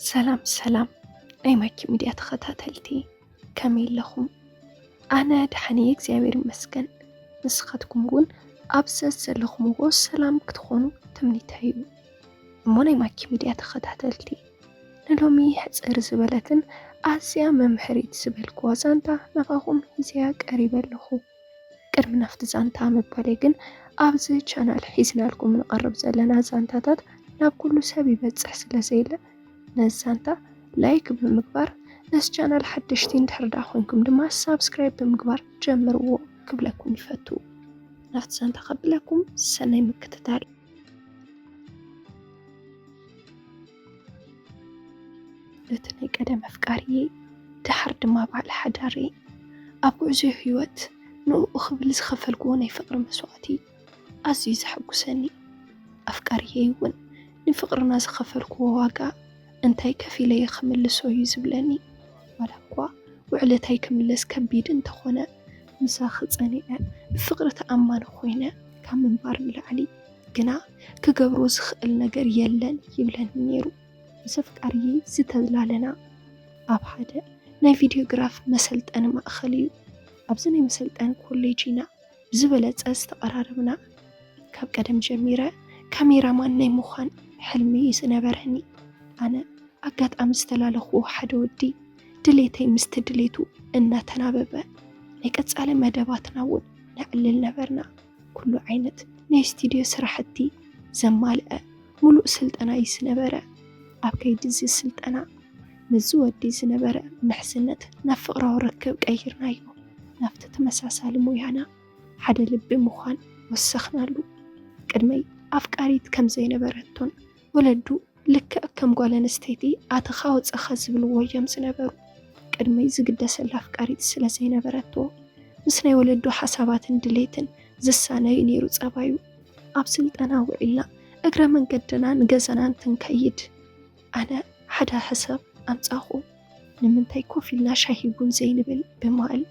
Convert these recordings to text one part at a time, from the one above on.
ሰላም ሰላም ናይ ማኪ ሚድያ ተኸታተልቲ፣ ከመይ ኣለኹም? ኣነ ደሓን እየ እግዚኣብሔር ይመስገን። ንስኻትኩም እውን ኣብ ዘዘለኹምዎ ሰላም ክትኾኑ ትምኒተይ እዩ። እሞ ናይ ማኪ ሚድያ ተኸታተልቲ፣ ንሎሚ ሕፅር ዝበለትን ኣዝያ መምሃሪት ዝበልክዋ ዛንታ ናባኹም ሒዘያ ቀሪበ ኣለኹ። ቅድሚ ናብቲ ዛንታ ምባለይ ግን፣ ኣብዚ ቻናል ሒዝናልኩም ንቐርብ ዘለና ዛንታታት ናብ ኩሉ ሰብ ይበፅሕ ስለ ዘየለ፣ ነዚ ዛንታ ላይክ ብምግባር፣ ነዚ ቻናል ሓደሽቲ እንድሕር ደኣ ኮይንኩም ድማ ሳብስክራይብ ብምግባር ጀምርዎ ክብለኩም ይፈቱ። ናብቲ ዛንታ ከብለኩም ሰናይ ምክትታል። እቲ ናይ ቀደም ኣፍቃሪየይ፣ ደሓር ድማ በዓል ሓዳረይ፣ ኣብ ጉዕዞ ህይወት ንኡ ክብል ዝኸፈልክዎ ናይ ፍቕሪ መስዋእቲ ኣዝዩ ዘሐጉሰኒ። ኣፍቃሪየይ እውን ንፍቕርና ዝኸፈልክዎ ዋጋ እንታይ ከፊለየ ክምልሶ እዩ ዝብለኒ። ዋላ እኳ ውዕለታይ ክምለስ ከቢድ እንተኾነ፣ ምሳኺ ጸኒዐ ብፍቕሪ ተኣማኒ ኮይነ ካብ ምንባር ንላዕሊ ግና ክገብሮ ዝኽእል ነገር የለን ይብለኒ ነይሩ። ምስ ኣፍቃሪየይ ዝተላለና ኣብ ሓደ ናይ ቪድዮግራፍ መሰልጠኒ ማእኸል እዩ። ኣብዚ ናይ መሰልጠኒ ኮሌጅ ኢና ብዝበለጸ ዝተቐራረብና። ካብ ቀደም ጀሚረ ካሜራማን ናይ ምዃን ሕልሚ እዩ ዝነበረኒ። ኣነ ኣጋጣሚ ዝተላለኹዎ ሓደ ወዲ ድሌተይ ምስቲ ድሌቱ እናተናበበ ናይ ቀጻሊ መደባትና እውን ነዕልል ነበርና። ኩሉ ዓይነት ናይ ስቱድዮ ስራሕቲ ዘማልአ ሙሉእ ስልጠና እዩ ዝነበረ። ኣብ ከይዲ እዚ ስልጠና ምስዚ ወዲ ዝነበረ ምሕዝነት ናብ ፍቕራዊ ርክብ ቀይርናዮ። ናብቲ ተመሳሳሊ ሞያና ሓደ ልቢ ምዃን ወሰኽናሉ። ቅድመይ ኣፍቃሪት ከም ዘይነበረቶን ወለዱ ልክዕ ከም ጓል ኣንስተይቲ ኣተኻ ወጸኻ ዝብልዎ እዮም ዝነበሩ። ቅድመይ ዝግደሰላ ኣፍቃሪት ስለ ዘይነበረቶ፣ ምስ ናይ ወለዱ ሓሳባትን ድሌትን ዝሳነ እዩ ነይሩ ጸባዩ። ኣብ ስልጠና ውዒልና እግረ መንገድና ንገዛና እንትንከይድ፣ ኣነ ሓደ ሓሳብ ኣምጻኹ። ንምንታይ ኮፍ ኢልና ሻሂ ቡን ዘይንብል ብምባል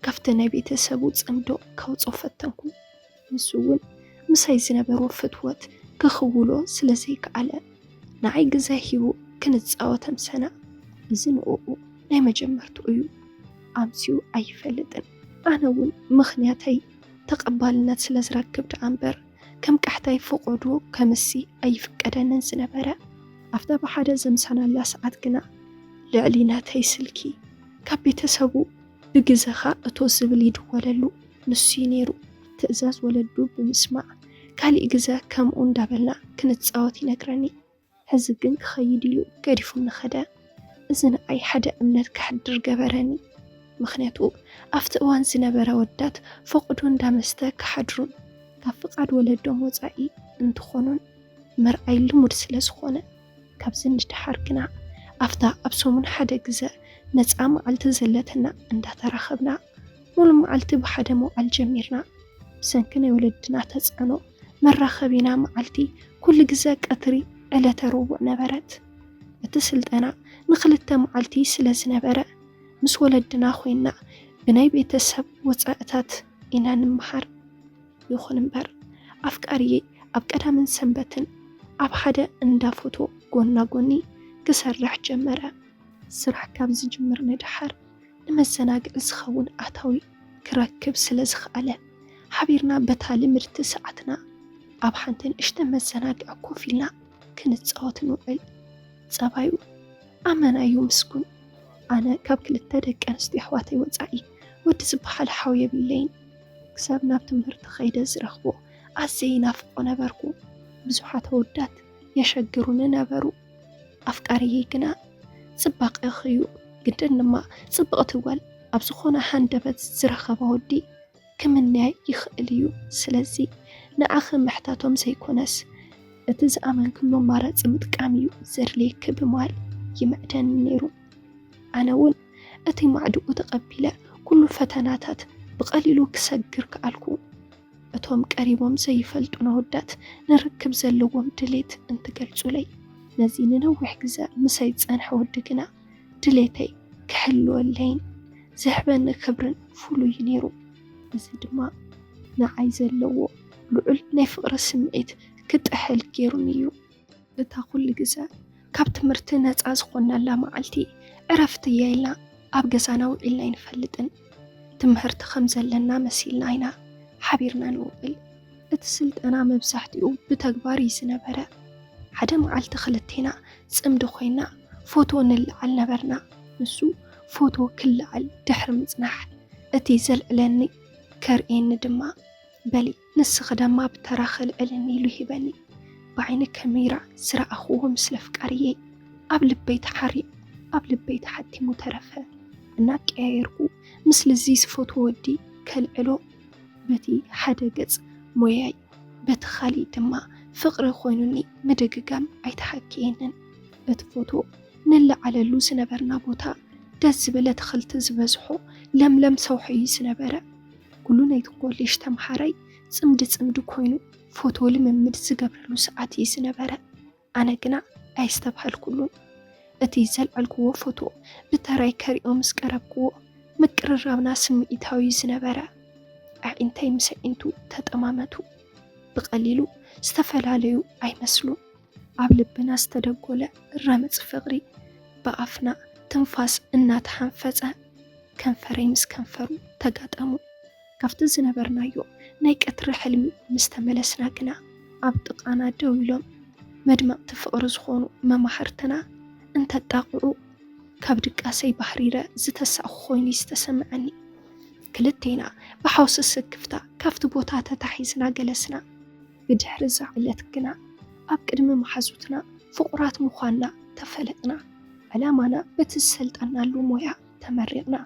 ካብቲ ናይ ቤተሰቡ ጽምዶ ከውጽኦ ፈተንኩ። ንሱ እውን ምሳይ ዝነበሮ ፍትወት ክኽውሎ ስለ ዘይከኣለ፣ ንዓይ ግዜ ሂቡ ክንጻወት ኣምሰና። እዚ ንእኡ ናይ መጀመርትኡ እዩ። ኣምስዩ ኣይፈልጥን። ኣነ እውን ምኽንያተይ ተቐባልነት ስለ ዝረክብ ደኣ እምበር፣ ከም ቃሕታይ ፈቖዶ ከምሲ ኣይፍቀደንን ዝነበረ። ኣብታ ብሓደ ዘምሳናላ ሰዓት ግና፣ ልዕሊ ናተይ ስልኪ ካብ ቤተሰቡ ብግዘኻ እቶ ዝብል ይድወለሉ። ንሱ እዩ ነይሩ ትእዛዝ ወለዱ ብምስማዕ፣ ካሊእ ግዘ ከምኡ እንዳበልና ክንጻወት ይነግረኒ። ሕዚ ግን ክኸይድ ኢሉ ገዲፉኒ ኸደ። እዚ ንዓይ ሓደ እምነት ከሕድር ገበረኒ። ምኽንያቱ ኣብቲ እዋን ዝነበረ ወዳት ፈቕዶ እንዳመስተ ክሓድሩን ካብ ፍቓድ ወለዶም ወጻኢ እንትኾኑን ምርኣይ ልሙድ ስለ ዝኾነ። ካብዚ ንደሓር ግና ኣብታ ኣብ ሰሙን ሓደ ግዘ ነፃ መዓልቲ ዘለትና እንዳተራኸብና ሙሉእ መዓልቲ ብሓደ ምውዓል ጀሚርና። ብሰንኪ ናይ ወለድና ተፅዕኖ መራኸቢና መዓልቲ ኩሉ ግዘ ቀትሪ ዕለተ ረቡዕ ነበረት። እቲ ስልጠና ንክልተ መዓልቲ ስለ ዝነበረ ምስ ወለድና ኮይንና ብናይ ቤተሰብ ወፃእታት ኢና ንምሃር። ይኹን እምበር ኣፍቃሪየይ ኣብ ቀዳምን ሰንበትን ኣብ ሓደ እንዳ ፎቶ ጎና ጎኒ ክሰርሕ ጀመረ። ስራሕ ካብ ዝጅምር ንደሓር ንመዘናግዒ ዝኸውን ኣታዊ ክረክብ ስለ ዝኸኣለ፣ ሓቢርና በታ ልምድቲ ሰዓትና ኣብ ሓንቲ ንእሽተን መዘናግዒ ኮፍ ኢልና ክንጻወት ንውዕል። ጸባዩ ኣመና እዩ ምስጉን። ኣነ ካብ ክልተ ደቂ ኣንስትዮ ኣሕዋተይ ወጻኢ ወዲ ዝበሃል ሓው የብለይን። ክሳብ ናብ ትምህርቲ ከይደ ዝረኽቦ ኣዝየ ይናፍቆ ነበርኩ። ብዙሓት ኣወዳት የሸግሩኒ ነበሩ። ኣፍቃሪየይ ግና ጽባቐኺ እዩ፣ ግን ድማ ጽብቕቲ ጓል ኣብ ዝኾነ ሃንደበት ዝረኸባ ወዲ ክምነያ ይኽእል እዩ። ስለዚ ንዓኺ ምሕታቶም ዘይኮነስ፣ እቲ ዝኣመንክሉ ኣማራጺ ምጥቃም እዩ ዘድልየኪ ብምባል ይምዕደኒ ነይሩ። ኣነ እውን እቲ ማዕድኡ ተቐቢለ፣ ኩሉ ፈተናታት ብቐሊሉ ክሰግር ከኣልኩ። እቶም ቀሪቦም ዘይፈልጡና ኣወዳት ንርክብ ዘለዎም ድሌት እንትገልጹለይ፣ ነዚ ንነዊሕ ግዘ ምሳይ ዝጸንሐ ወዲ ግና ድሌተይ ክሕልወለይን ዝህበኒ ክብርን ፍሉይ እዩ ነይሩ። እዚ ድማ ንዓይ ዘለዎ ልዑል ናይ ፍቕሪ ስምዒት ክጥሕል ገይሩኒ እዩ። እታ ኩሉ ግዘ ካብ ትምህርቲ ነፃ ዝኾንናላ መዓልቲ ዕረፍቲ እያ ኢልና ኣብ ገዛና ውዒልና ኣይንፈልጥን። ትምህርቲ ከም ዘለና መሲልና ኢና ሓቢርና ንውዕል። እቲ ስልጠና መብዛሕትኡ ብተግባር እዩ ዝነበረ። ሓደ መዓልቲ ክልቴና ጽምዲ ኮይና ፎቶ ንለዓል ነበርና። ንሱ ፎቶ ክለዓል ድሕሪ ምጽናሕ፣ እቲ ዘልዕለኒ ከርእየኒ ድማ፣ በሊ ንስኺ ደማ ብተራኺ ልዕልኒ ኢሉ ሂበኒ። ብዓይኒ ካሜራ ዝረኣኽዎ ምስለ ኣፍቃሪየይ ኣብ ልበይ ተሓሪቑ፣ ኣብ ልበይ ተሓቲሙ ተረፈ። እናቀያየርኩ ምስሊ እዚ ዝፈትዎ ወዲ ከልዕሎ፣ በቲ ሓደ ገጽ ሞያይ፣ በቲ ካሊእ ድማ ፍቕሪ ኮይኑኒ ምድግጋም ኣይተሓከየንን። እቲ ፎቶ ንለዓለሉ ዝነበርና ቦታ ደስ ዝብል ኣትኽልቲ ዝበዝሖ ለምለም ሰውሒ እዩ ዝነበረ። ኩሉ ናይቲ ኮሌጅ ተምሃራይ ጽምዲ ጽምዲ ኮይኑ ፎቶ ልምምድ ዝገብረሉ ሰዓት እዩ ዝነበረ። ኣነ ግና ኣየስተብሃልኩሉን። እቲ ዘልዐልክዎ ፎቶ ብተራይ ከሪኦ ምስ ቀረብክዎ፣ ምቅርራብና ስምዒታዊ እዩ ዝነበረ። ኣዒንተይ ምስ ኣዒንቱ ተጠማመቱ። ብቐሊሉ ዝተፈላለዩ ኣይመስሉን። ኣብ ልብና ዝተደጎለ ረመጽ ፍቕሪ ብኣፍና ትንፋስ እናተሓንፈጸ፣ ከንፈረይ ምስ ከንፈሩ ተጋጠሙ። ካብቲ ዝነበርናዮ ናይ ቀትሪ ሕልሚ ምስ ተመለስና ግና፣ ኣብ ጥቓና ደው ኢሎም መድመቕቲ ፍቕሪ ዝኾኑ መማህርትና እንተጣቕዑ፣ ካብ ድቃሰይ ባህሪረ ዝተሳእኩ ኮይኑ ዝተሰምዐኒ። ክልቴና ብሓውሲ ስክፍታ ካብቲ ቦታ ተታሒዝና ገለስና። ብድሕሪ እዛ ዕለት ግና ኣብ ቅድሚ መሓዙትና ፍቑራት ምዃንና ተፈለጥና። ዕላማና በቲ ዝሰልጠናሉ ሞያ ተመሪቕና፣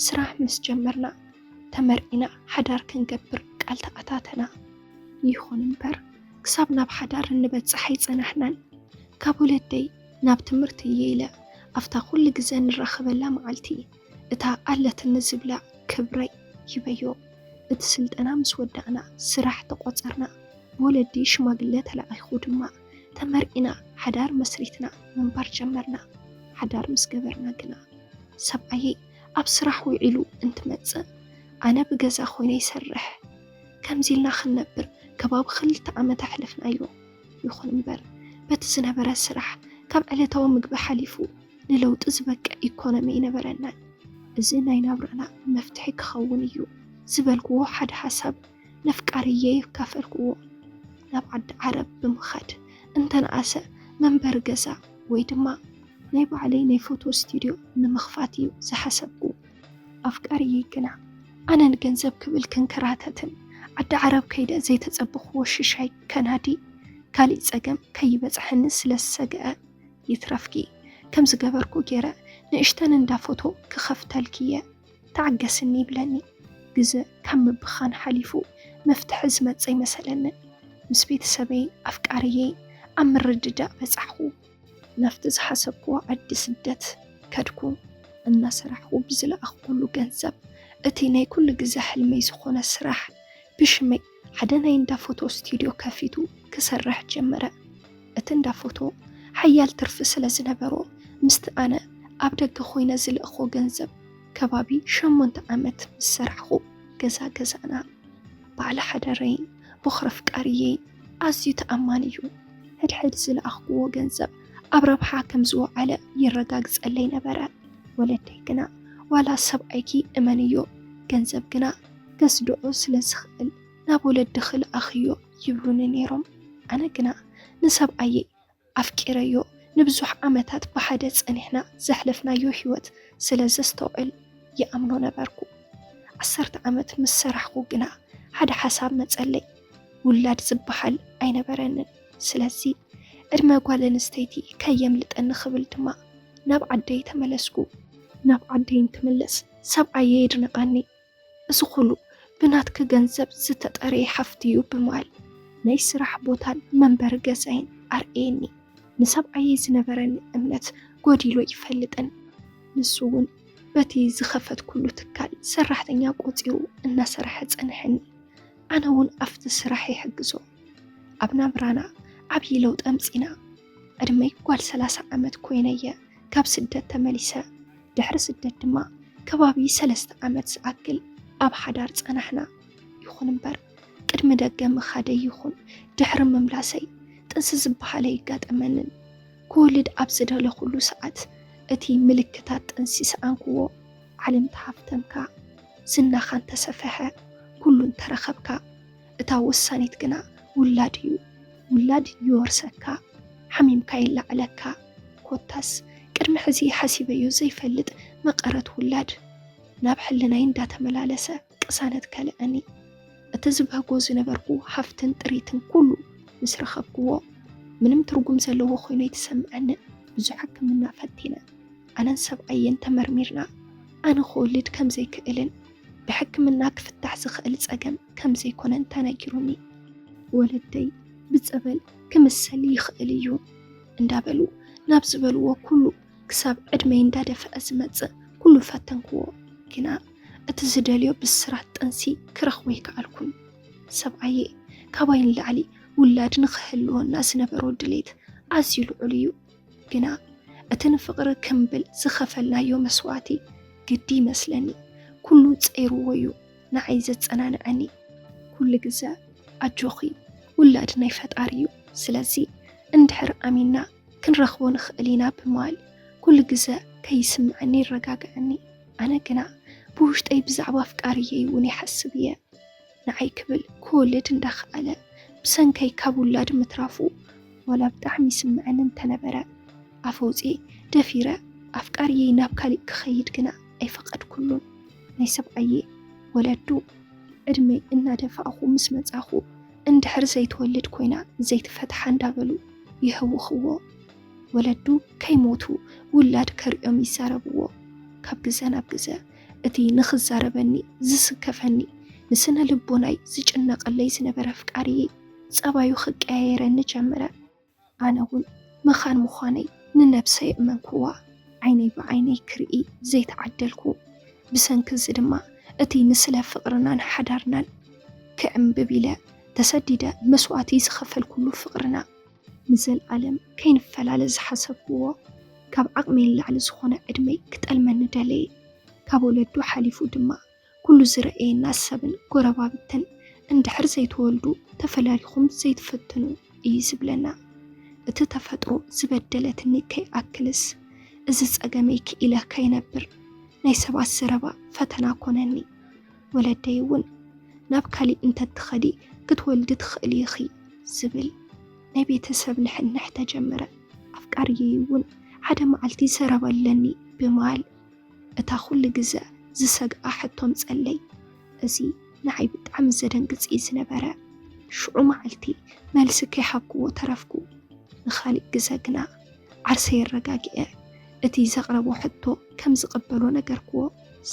ስራሕ ምስ ጀመርና፣ ተመርዒና ሓዳር ክንገብር ቃል ተኣታተና። ይኹን እምበር ክሳብ ናብ ሓዳር እንበጽሕ ኣይጸናሕናን። ካብ ወለደይ ናብ ትምህርቲ እየ ኢለ ኣብታ ኩሉ ግዘ ንራኸበላ መዓልቲ እታ ኣለትኒ ዝብላ ክብረይ ሂበዮ። እቲ ስልጠና ምስ ወዳእና ስራሕ ተቖጸርና። ብወለዲ ሽማግለ ተላኢኹ ድማ ተመርዒና ሓዳር መስሪትና ምንባር ጀመርና። ሓዳር ምስ ገበርና ግና ሰብኣየይ ኣብ ስራሕ ውዒሉ እንትመጽእ ኣነ ብገዛ ኮይነ ይሰርሕ። ከምዚ ኢልና ክንነብር ከባቢ ክልተ ዓመት ኣሕለፍናዮ። ይኹን እምበር በቲ ዝነበረ ስራሕ ካብ ዕለታዊ ምግቢ ሓሊፉ ንለውጢ ዝበቅዕ ኢኮኖሚ ኣይነበረናን። እዚ ናይ ናብራና መፍትሒ ክኸውን እዩ ዝበልክዎ ሓደ ሓሳብ ነፍቃርየ የካፈልክዎ። ናብ ዓዲ ዓረብ ብምኻድ እንተነኣሰ መንበሪ ገዛ ወይ ድማ ናይ ባዕለይ ናይ ፎቶ ስቱድዮ ንምኽፋት እዩ ዝሓሰብኩ። ኣፍቃርየይ ግና ኣነ ንገንዘብ ክብል ክንከራተትን ዓዲ ዓረብ ከይደ ዘይተጸበኽዎ ሽሻይ ከናዲ ካሊእ ጸገም ከይበጽሐኒ ስለ ዝሰግአ፣ ይትረፍኪ ከም ዝገበርኩ ገይረ ንእሽተን እንዳ ፎቶ ክኸፍተልኪ እየ፣ ተዓገስኒ ይብለኒ። ግዘ ካብ ምብኻን ሓሊፉ መፍትሒ ዝመጽእ ኣይመሰለንን። ምስ ቤተሰበይ ኣፍቃርየይ ኣብ ምርድዳእ በጻሕኹ። ናብቲ ዝሓሰብክዎ ዓዲ ስደት ከድኩ። እናሰራሕኹ ብዝለኣኽኩሉ ገንዘብ እቲ ናይ ኩሉ ግዘ ሕልመይ ዝኾነ ስራሕ ብሽመይ ሓደ ናይ እንዳ ፎቶ ስቱድዮ ከፊቱ ክሰርሕ ጀመረ። እቲ እንዳ ፎቶ ሓያል ትርፊ ስለ ዝነበሮ ምስቲ ኣነ ኣብ ደገ ኮይነ ዝልእኾ ገንዘብ ከባቢ ሸሞንተ ዓመት ምስ ሰራሕኹ ገዛ ገዛእና። ባዕሊ ሓዳረይን ቦኽሪ ኣፍቃርየይን ኣዝዩ ተኣማኒ እዩ። ሕድሕድ ዝለኣኽክዎ ገንዘብ ኣብ ረብሓ ከም ዝወዓለ የረጋግጸለይ ነበረ። ወለደይ ግና ዋላ ሰብኣይኪ እመንዮ፣ ገንዘብ ግና ከስድዖ ስለ ዝኽእል ናብ ወለድኺ ልኣኽዮ ይብሉኒ ነይሮም። ኣነ ግና ንሰብኣየይ ኣፍቂረዮ ንብዙሕ ዓመታት ብሓደ ጸኒሕና ዘሕለፍናዮ ህይወት ስለ ዘስተውዕል ይኣምኖ ነበርኩ። ዓሰርተ ዓመት ምስ ሰራሕኩ ግና ሓደ ሓሳብ መጸለይ። ውላድ ዝበሃል ኣይነበረንን። ስለዚ ዕድመ ጓል ኣንስተይቲ ከየምልጠኒ ክብል ድማ ናብ ዓደይ ተመለስኩ። ናብ ዓደይ እንትምለስ ሰብኣየ የድንቐኒ። እዚ ኩሉ ብናትኪ ገንዘብ ዝተጠረየ ሃፍቲ እዩ ብምባል ናይ ስራሕ ቦታን መንበሪ ገዛይን ኣርእየኒ። ንሰብኣየይ ዝነበረኒ እምነት ጎዲሉ ኣይፈልጥን። ንሱ እውን በቲ ዝኸፈትኩሉ ትካል ሰራሕተኛ ቆጺሩ እናሰርሐ ጸንሐኒ። ኣነ እውን ኣብቲ ስራሕ ይሕግዞ። ኣብ ናብራና ዓብዪ ለውጢ ኣምጺና። ዕድመይ ጓል ሰላሳ ዓመት ኮይነ እየ ካብ ስደት ተመሊሰ። ድሕሪ ስደት ድማ ከባቢ ሰለስተ ዓመት ዝኣክል ኣብ ሓዳር ጸናሕና። ይኹን እምበር ቅድሚ ደገ ምኻደይ ይኹን ድሕሪ ምምላሰይ ጥንሲ ዝበሃል ኣይጋጠመንን። ክወልድ ኣብ ዝደለኹሉ ሰዓት እቲ ምልክታት ጥንሲ ሰኣንክዎ። ዓለም ተሃፍተምካ፣ ዝናኻ እንተሰፈሐ፣ ኩሉ እንተረኸብካ፣ እታ ወሳኒት ግና ውላድ እዩ። ውላድ ይወርሰካ፣ ሓሚምካ ይለዓለካ። ኮታስ ቅድሚ ሕዚ ሓሲበዮ ዘይፈልጥ መቐረት ውላድ ናብ ሕልናይ እንዳተመላለሰ ቅሳነት ከልኣኒ። እቲ ዝበህጎ ዝነበርኩ ሃፍትን ጥሪትን ኩሉ ምስ ረኸብክዎ፣ ምንም ትርጉም ዘለዎ ኮይኑ ኣይተሰምዐንን። ብዙሕ ሕክምና ፈቲነ። ኣነን ሰብኣየን ተመርሚርና፣ ኣነ ክወልድ ከም ዘይክእልን ብሕክምና ክፍታሕ ዝኽእል ጸገም ከም ዘይኮነን ተነጊሩኒ። ወለደይ ብጸበል ክምሰል ይኽእል እዩ እንዳበሉ ናብ ዝበልዎ ኩሉ ክሳብ ዕድመይ እንዳደፍአ ዝመጽእ ኩሉ ፈተንክዎ። ግና እቲ ዝደልዮ ብስራት ጥንሲ ክረኽቦ ኣይከኣልኩን። ሰብኣየ ካባይ ንላዕሊ ውላድ ንኽህልወና ዝነበሮ ድሌት ኣዝዩ ልዑል እዩ። ግና እቲ ንፍቕሪ ክምብል ዝኸፈልናዮ መስዋእቲ ግዲ ይመስለኒ ኩሉ ጸይርዎ እዩ ንዓይ ዘጸናንዐኒ። ኩሉ ግዘ ኣጆኺ፣ ውላድ ናይ ፈጣሪ እዩ፣ ስለዚ እንድሕር ኣሚንና ክንረኽቦ ንኽእል ኢና ብምባል ኩሉ ግዘ ከይስምዐኒ የረጋግዐኒ። ኣነ ግና ብውሽጠይ ብዛዕባ ኣፍቃሪየይ እውን ይሓስብ እየ። ንዓይ ክብል ክወልድ እንዳኸኣለ ብሰንከይ ካብ ውላድ ምትራፉ ዋላ ብጣዕሚ ይስምዐኒ እንተነበረ፣ ኣፈ ኣውፅኤ ደፊረ ኣፍቃሪየይ ናብ ካሊእ ክኸይድ ግና ኣይፈቐድኩሉን። ናይ ሰብኣየ ወለዱ ዕድመይ እናደፋእኹ ምስ መጻኹ፣ እንድሕር ዘይትወልድ ኮይና ዘይትፈትሓ እንዳበሉ ይህውኽዎ። ወለዱ ከይሞቱ ውላድ ከርእዮም ይዛረብዎ። ካብ ግዘ ናብ ግዘ እቲ ንኽዛረበኒ ዝስከፈኒ፣ ንስነ ልቦናይ ዝጭነቐለይ ዝነበረ ኣፍቃሪየይ ጸባዩ ክቀያየረኒ ጀመረ። ኣነ እውን መኻን ምዃነይ ንነብሰይ የእመንክዋ። ዓይነይ ብዓይነይ ክርኢ ዘይተዓደልኩ። ብሰንኪ እዚ ድማ እቲ ንስለ ፍቕርናን ሓዳርናን ክዕምብብ ኢለ ተሰዲደ መስዋእቲ ዝኸፈልኩሉ ፍቕርና ንዘልኣለም ከይንፈላለ ዝሓሰብክዎ፣ ካብ ዓቕመይ ንላዕሊ ዝኾነ ዕድመይ ክጠልመኒ ደለየ። ካብ ወለዱ ሓሊፉ ድማ ኩሉ ዝረኣየና ሰብን ጎረባብትን፣ እንድሕር ዘይትወልዱ ተፈላሊኹም ዘይትፍትኑ እዩ ዝብለና። እቲ ተፈጥሮ ዝበደለትኒ ከይኣክልስ፣ እዚ ጸገመይ ክኢለ ከይነብር ናይ ሰባት ዘረባ ፈተና ኮነኒ። ወለደይ እውን ናብ ካሊእ እንተትኸዲ ክትወልዲ ትኽእሊ ኢኺ ዝብል ናይ ቤተሰብ ንሕንሕ ተጀመረ። ኣፍቃሪየይ እውን ሓደ መዓልቲ ዘረባ ኣለኒ ብምባል እታ ኩሉ ግዘ ዝሰግኣ ሕቶ ኣምጸለይ። እዚ ንዓይ ብጣዕሚ ዘደንግጽ እዩ ዝነበረ። ሽዑ መዓልቲ መልሲ ከይሃብክዎ ተረፍኩ። ንኻሊእ ግዘ ግና ዓርሰይ ኣረጋጊዐ እቲ ዘቕረቦ ሕቶ ከም ዝቕበሎ ነገርክዎ።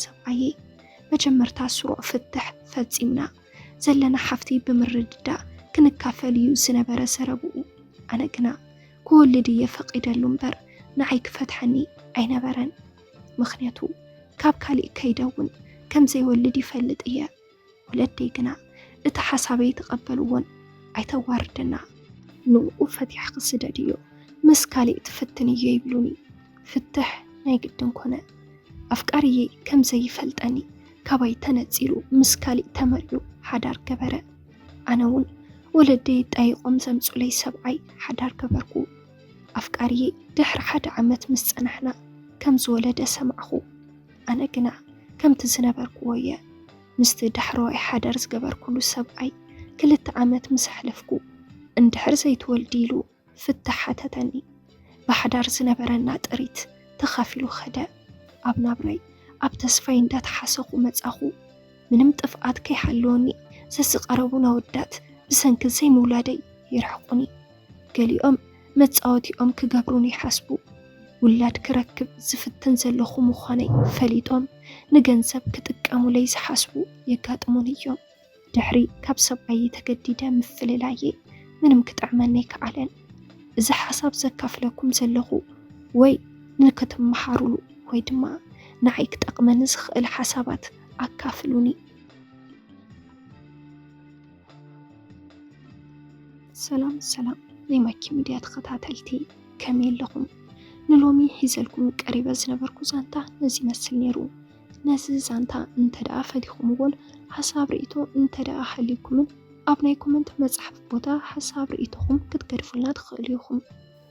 ሰብኣየይ መጀመርታ ስሩዕ ፍትሕ ፈጺምና ዘለና ሃፍቲ ብምርድዳእ ክንካፈል እዩ ዝነበረ ዘረብኡ። ኣነ ግና ክወልድ እየ ፈቒደሉ እምበር ንዓይ ክፈትሐኒ ኣይነበረን። ምኽንያቱ ካብ ካሊእ ከይደ እውን ከም ዘይወልድ ይፈልጥ እየ። ወለደይ ግና እቲ ሓሳበይ ኣይተቐበልዎን። "ኣይተዋርደና፣ ንኡ ፈቲሕኪ ስደድዮ፣ ምስ ካሊእ ትፍትንዮ" ይብሉኒ። ፍትሕ ናይ ግድን ኮነ። ኣፍቃሪየይ ከም ዘይፈልጠኒ ካባይ ተነጺሉ ምስ ካሊእ ተመርዕዩ ሓዳር ገበረ። ኣነ እውን ወለደይ ጣይቖም ዘምጹለይ ሰብኣይ ሓዳር ገበርኩ። ኣፍቃሪየይ ድሕሪ ሓደ ዓመት ምስ ጸናሕና ከም ዝወለደ ሰማዕኹ። ኣነ ግና ከምቲ ዝነበርክዎ እየ። ምስቲ ዳሕረዋይ ሓዳር ዝገበርኩሉ ሰብኣይ ክልተ ዓመት ምስ ኣሕለፍኩ፣ "እንድሕር ዘይትወልዲ?" ኢሉ ፍትሕ ሓተተኒ። ብሓዳር ዝነበረና ጥሪት ተኻፊሉ ኸደ። ኣብ ናብራይ፣ ኣብ ተስፋይ እንዳተሓሰኹ መጻኹ። ምንም ጥፍኣት ከይሃለወኒ ዘዝቐረቡኒ ኣወዳት ብሰንኪ ዘይምውላደይ ይርሕቁኒ። ገሊኦም መጻወቲኦም ክገብሩኒ ይሓስቡ። ውላድ ክረክብ ዝፍትን ዘለኹ ምዃነይ ፈሊጦም ንገንዘብ ክጥቀሙለይ ዝሓስቡ የጋጥሙኒ እዮም። ድሕሪ ካብ ሰብኣየይ ተገዲደ ምፍልላየይ ምንም ክጥዕመኒ ኣይከኣለን። እዚ ሓሳብ ዘካፍለኩም ዘለኹ ወይ ንክትመሃሩሉ ወይ ድማ ንዓይ ክጠቕመኒ ዝኽእል ሓሳባት ኣካፍሉኒ። ሰላም ሰላም ናይ ማኪ ሚድያ ተኸታተልቲ፣ ከመይ ኣለኹም? ንሎሚ ሒዘልኩም ቀሪበ ዝነበርኩ ዛንታ ነዚ ይመስል ነይሩ። ነዚ ዛንታ እንተ ደኣ ፈቲኹምዎን ሓሳብ ርእይቶ እንተ ደኣ ሃልዩኩምን ኣብ ናይ ኮመንት መጽሓፍ ቦታ ሓሳብ ርእይቶኹም ክትገድፉልና ትኽእሉ ኢኹም።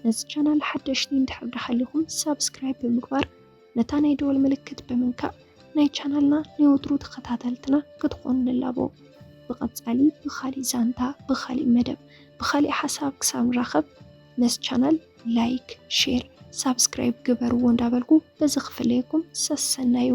ነዚ ቻናል ሓደሽቲ እንድሕር ደሓሊኹም ሳብስክራይብ ብምግባር ነታ ናይ ደወል ምልክት ብምንካእ ናይ ቻናልና ናይ ወትሩ ተኸታተልትና ክትኾኑ ንላቦ። ብቐጻሊ ብኻሊእ ዛንታ፣ ብኻሊእ መደብ፣ ብኻሊእ ሓሳብ ክሳብ ንራኸብ ነዚ ቻናል ላይክ፣ ሼር፣ ሳብስክራይብ ግበርዎ እንዳበልኩ በዚ ክፍለየኩም ሰሰናዩ።